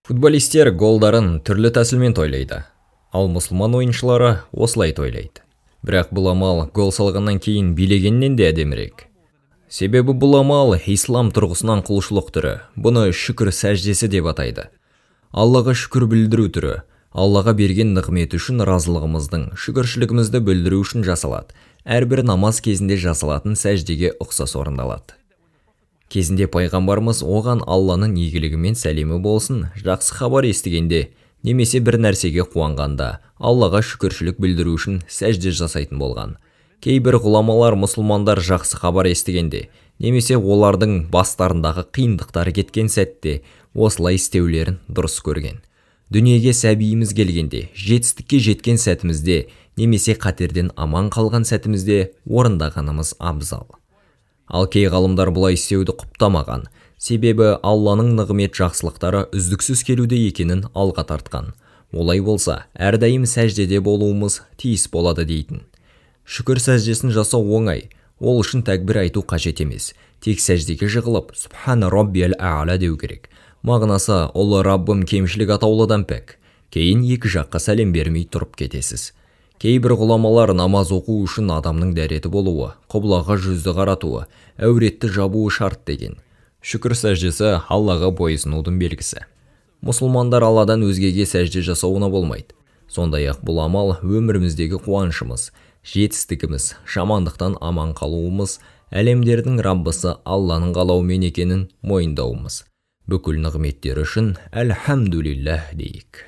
Футболистер голдарын түрлі тәсілмен тойлайды, ал мұсылман ойыншылары осылай тойлайды. Бірақ бұл амал гол салғаннан кейін билегеннен де әдемірек. Себебі бұл амал ислам тұрғысынан құлшылық түрі, бұны шүкір сәждесі деп атайды. Аллаға шүкір білдіру түрі, Аллаға берген нығметі үшін разылығымыздың, шүкіршілігімізді білдіру үшін жасалады. Әрбір намаз кезінде жасалатын сәждеге ұқсас орындалады. Кезінде пайғамбарымыз оған Алланың игілігі мен сәлемі болсын, жақсы хабар естігенде, немесе бір нәрсеге қуанғанда, Аллаға шүкіршілік білдіру үшін сәжде жасайтын болған. Кейбір ғұламалар мұсылмандар жақсы хабар естігенде, немесе олардың бастарындағы қиындықтары кеткен сәтте осылай істеулерін дұрыс көрген. Дүниеге сәбиіміз келгенде, жетістікке жеткен сәтімізде, немесе қатерден аман қалған сәтімізде орындағанымыз абзал. Ал кей ғалымдар бұлай істеуді құптамаған, себебі Алланың нығмет жақсылықтары үздіксіз келуде екенін алға тартқан. Олай болса, әрдайым сәждеде болуымыз тиіс болады дейтін. Шүкір сәждесін жасау оңай, ол үшін тәкбір айту қажет емес. Тек сәждеге жығылып, Субхана Раббиял А'ла деу керек. Мағынасы, ұлы Раббым кемшілік атаулыдан пәк. Кейін екі жаққа сәлем бермей тұрып кетесіз. Кейбір ғұламалар намаз оқу үшін адамның дәреті болуы, құблаға жүзді қаратуы, әуретті жабуы шарт деген. Шүкір сәждесі Аллаға бойұсынудың белгісі. Мұсылмандар Алладан өзгеге сәжде жасауына болмайды. Сондай-ақ бұл амал өміріміздегі қуанышымыз, жетістігіміз, жамандықтан аман қалуымыз, әлемдердің Раббысы Алланың қалауымен екенін мойындауымыз. Бүкіл нығметтері үшін әлхамдулиллах дейік.